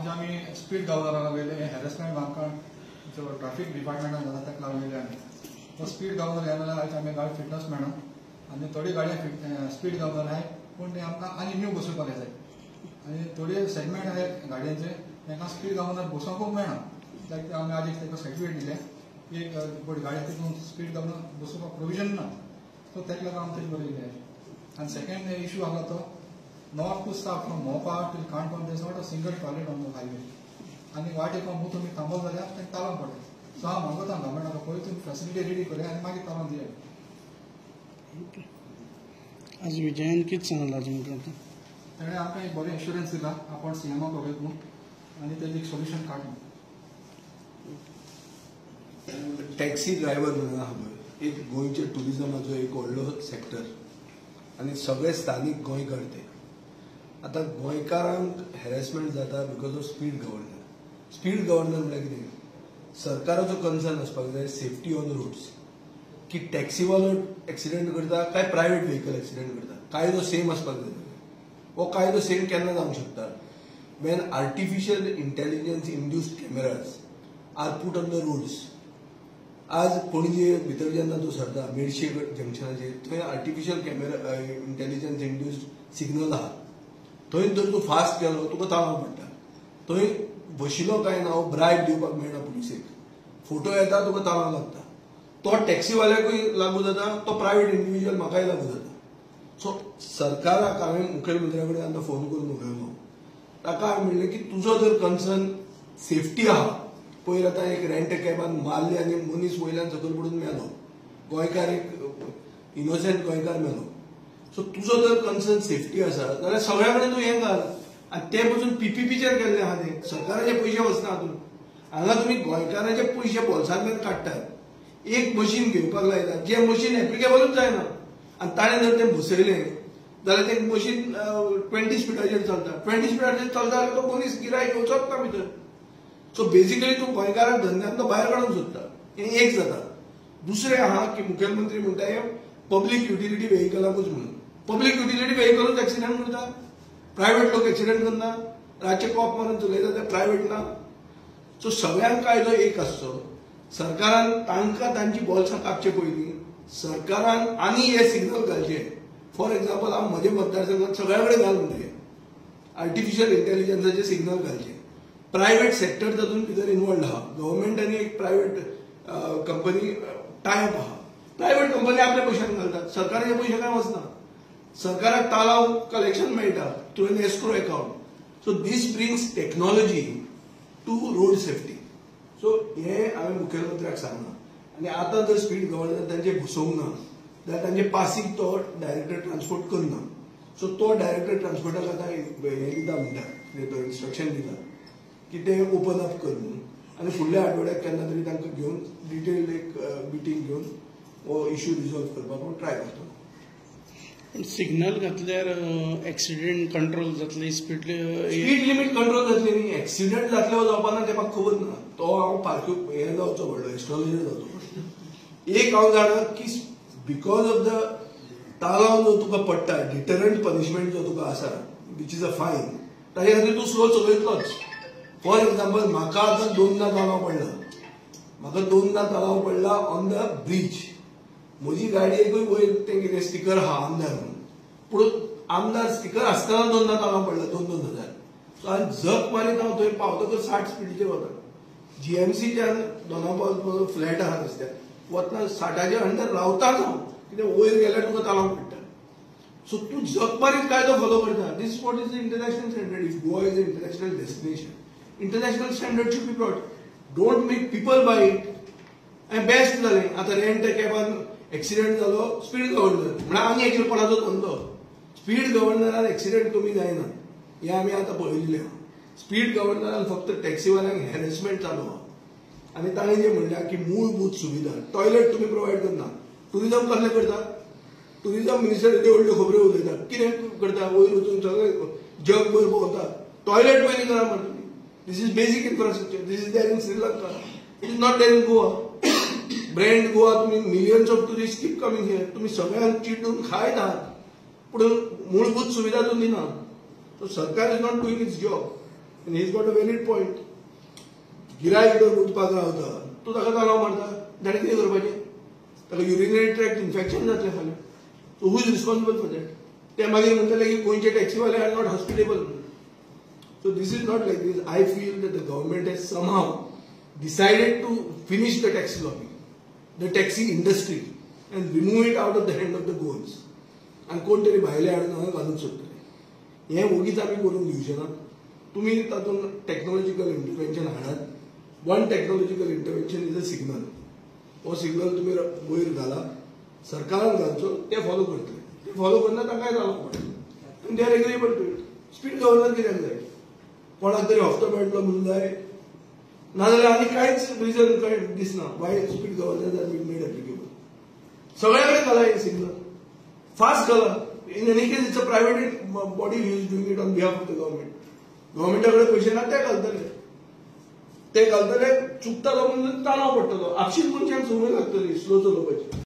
आमी स्पीड गव्हर्नरा वयले हॅरेसमेंट आमकां जो ट्राफीक डिपार्टमेंटान जाता ताका लागून येयले आमी. तो स्पीड गव्हर्नर येना जाल्यार आयज आमी गाडी फिटनस मेळना आनी थोडी गाडयां स्पीड गव्हर्नर आहाय पूण ते आमकां आनी न्यू बसोवपाक जाय आनी थोडे सेगमेंट आहाय गाडयांचे तांकां स्पीड गव्हर्नर बसोवंकूच मेळना. ताका आमी आदी ताका सर्टिफिकेट दिलें एक गाडया तितून स्पीड गव्हर्नर बसोवपाक प्रोविजन ना, सो ताका लागून आमी तेजे बरयलें. आनी सेकेंड इशू आसलो तो north to south from Mopa till Canacona there is not a single toilet on the highway. आनी वाटेक मूं तुमी थांबोत जाल्यार तांकां तालोन पडटा. सो हांव मागता गव्हर्मेंटाक पयलीं तुमी फॅसिलिटी रेडी करया आनी मागीर तालोन दिया. आज विजयान कितें सांगलां तुमकां? ताणें आमकां एक बरें एश्युरन्स दिला आपूण सीएमाक उलयत म्हूण आनी तेजें एक सोल्युशन काड. टॅक्सी ड्रायव्हर म्हणून आहा पळय, एक गोंयच्या टुरिजमाचो एक व्हडलो सेक्टर आनी सगळे स्थानीक गोंयकार ते. आतां गोंयकारांक हॅरेसमेंट जाता because of speed governor. Speed governor म्हळ्यार कितें, सरकाराचो कन्सर्न आसपाक जाय सेफ्टी ऑन रोड्स, की टॅक्सीवालो एक्सिडेंट करता काय प्रायवेट व्हेकल एक्सिडेंट करता, कायदो सेम आसपाक जाय. हो कायदो सेम केन्ना जावंक शकता? When artificial intelligence induced cameras are put on the roads. आज पणजे भितर जेन्ना तूं सरता मेडशे जंक्शनाचेर, थंय artificial camera intelligence induced signal आहा. थंय जर तूं फास्ट गेलो तुका ताळो पडटा. थंय बशिल्लो काय ना ब्रायब दिवपाक मेळना पुलिसेक, फोटो येता तुका ताळो लागता. तो टॅक्सीवाल्याकूय लागू जाता, तो प्रायवेट इंडिव्हिज्युअल म्हाकाय लागू जाता. सो सरकाराक हांवें मुखेलमंत्र्या कडेन आतां फोन करून उलयलो, ताका हांवें म्हणलें की तुजो जर कन्सर्न सेफ्टी आहा, पयर आतां एक रेंट कॅबान मारली आनी मनीस वयल्यान सकयल पडून मेलो, गोंयकार एक इनोसंट गोंयकार मेलो. सो तुजो जर कन्सर्न सेफ्टी आसा जाल्यार सगळ्या कडेन तूं हें घाल. आनी ते पसून पीपीपीचेर केल्ले आहा, ते सरकाराचे पयशे वचना हातूंत. हांगा तुमी गोंयकाराचे पयशे बोल्सांतल्यान काडटात, एक मशीन घेवपाक लायता जें मशीन एप्लिकेबलूच जायना. आनी ताणें जर तें बसयलें जाल्यार तें मशीन 20 स्पिडाचेर चलता, 20 स्पिडाचेर चलता जाल्यार तो मनीस गिरायक येवचोच ना भितर. सो बेसिकली तूं गोंयकाराक धंद्यांतलो भायर काडूंक सोदता, हें एक जाता. दुसरें आहा की मुखेलमंत्री म्हणटा हें पब्लीक युटिलिटी व्हेकलाकूच म्हणून, पब्लीक युटिलिटी व्हेकलूच एक्सिडंट करता, प्रायवेट लोक एक्सिडंट करना, रातचे कॉप मारून चलयता ते प्रायवेट ना. सो सगळ्यांक कायदो एक आसचो. सरकारान तांकां तांची बोल्सां कापचे पयलीं सरकारान आनी हे सिग्नल घालचे. फॉर एक्झाम्पल हांव म्हज्या मतदारसंघात सगळ्या कडेन घाल म्हणटा, आर्टिफिशियल इंटेलिजन्साचे सिग्नल घालचे. प्रायवेट सेक्टर तातूंत भितर इनवॉल्ड आहा, गव्हर्मेंट आनी एक प्रायवेट कंपनी टायप आहा. प्रायवेट कंपनी आपल्या पयशान घालतात, सरकाराचे पयशे काय वचना. सरकाराक तालाव कलेक्शन मेळटा through an escrow account. So this brings technology to road safety. So हें हांवें मुखेलमंत्र्याक सांगलां. आनी आतां जर स्पीड गव्हर्नर तांचे बसोवंक ना जाल्यार तांचे पासीक तो डायरेक्टर ट्रान्सपोर्ट करना. सो तो डायरेक्टर ट्रान्सपोर्टाक आतां हें दिता म्हणटा, तो इन्स्ट्रक्शन दिता की ते ओपन अप कर म्हणून. आनी फुडल्या आठवड्याक केन्ना तरी तांकां घेवन डिटेल्ड एक मिटींग घेवन हो इश्यू रिजॉल्व करपाक हांव ट्राय करतलो. पण सिग्नल घातल्यार एक्सिडेंट कंट्रोल जातली, स्पीड लिमीट कंट्रोल जातली न्ही. एक्सिडेंट जातले वो जावपा ना तें म्हाका खबर ना. तो हांव पार्क हें जावचो पडलो, एस्ट्रोलॉजर जावचो पडलो. एक हांव जाणा की because of the तालाव जो तुका पडटा, डिटरंट पनिशमेंट जो तुका आसा which is a fine, ताजे खातीर तूं स्लो चलयतलोच. फॉर एक्झाम्पल म्हाका आतां दोनदां तालाव पडला, म्हाका दोनदां तालाव पडला ऑन the bridge. म्हजी गाडयेकूय वयर तें कितें स्टिकर आहा आमदार म्हणून, पूण आमदार स्टिकर आसतना दोनदां तालाव पडला, 2-2 हजार. सो हांवें झक मारीत हांव थंय पावतकच 60 स्पिडीचेर वता. जीएमसीच्यान दोनापावल फ्लॅट आहा रस्त्यार वतना 60च्या अंडर रावताच हांव, कित्याक वयर गेल्यार तुका तालाव पडटा. सो तूं झक मारीत कायदो फॉलो करता. This what is the international standard. If Goa is a international destination, international standard should be brought. Don't make people buy it. आनी बेस्ट जालें आतां रेंट कॅबान एक्सिडेंट जालो, स्पीड गव्हर्नर म्हळ्यार आनी एकलो कोणाचो धंदो. स्पीड गव्हर्नरान एक्सिडेंट कमी जायना हें आमी आतां पळयिल्लें आहा. स्पीड गव्हर्नरान फक्त टॅक्सीवाल्यांक हॅरेसमेंट चालू आहा. आनी ताणें जें म्हणल्यार की मूलभूत सुविधा, टॉयलेट तुमी प्रोवायड करना. टुरिजम कसलें करता? टुरिजम मिनिस्टर येद्यो व्हडल्यो खबऱ्यो उलयता, कितें करता? वयर वचून सगळें जगभर भोंवता, टॉयलेट पयलीं करा म्हणटा तुमी. This is basic infrastructure. This is there in Sri Lanka, it is not there in Goa. Brand Goa, तुमी millions of tourist keep coming here. तुमी सगळ्यांक चिटून खायत आहात, पूण मूलभूत सुविधा तूं दिना. सो सरकार is not doing its job. आनी he's got a valid point. गिरायक जर उठपाक रावता तूं ताका तालांव मारता, ताणें कितें करपाचें? ताका युरिनरी ट्रॅक्ट इन्फेक्शन जातलें फाल्यां. So who is responsible for that? ते मागीर म्हणटले की गोंयचे टॅक्सीवाले are not hospitable. So this is not like this. I feel that the government has somehow decided to finish the taxi lobby, the taxi industry, and remove it out of the hand of the Goans. आनी कोण तरी भायले हाडून हांगा घालूंक सोदतले. हें ओगीच आमी करूंक दिवचे ना. तुमी तातूंत टॅक्नोलॉजिकल इंटरवेन्शन हाडात. One technological intervention is a signal. हो सिग्नल तुमी वयर घाला, सरकारान घालचो, ते फॉलो करतले. ते फॉलो करना तांकांय जावंक पडटलें आनी they are agreeable to it. Speed governor कित्याक जाय? कोणाक तरी हप्तो मेळटलो म्हणून जाय? नाजाल्यार आनी कांयच रिजन कांय दिसना why speed governor are been made applicable. सगळ्या कडेन घाला हे सिग्नल, फास्ट घाला. In any case it's a private body is doing it on behalf of the government. गव्हर्मेंटा कडेन पयशे ना, ते घालतले, ते घालतले. चुकता तो म्हणून ताणाव पडटलो. आपशींच मनशांक संवय लागतली स्लो चलोवपाची.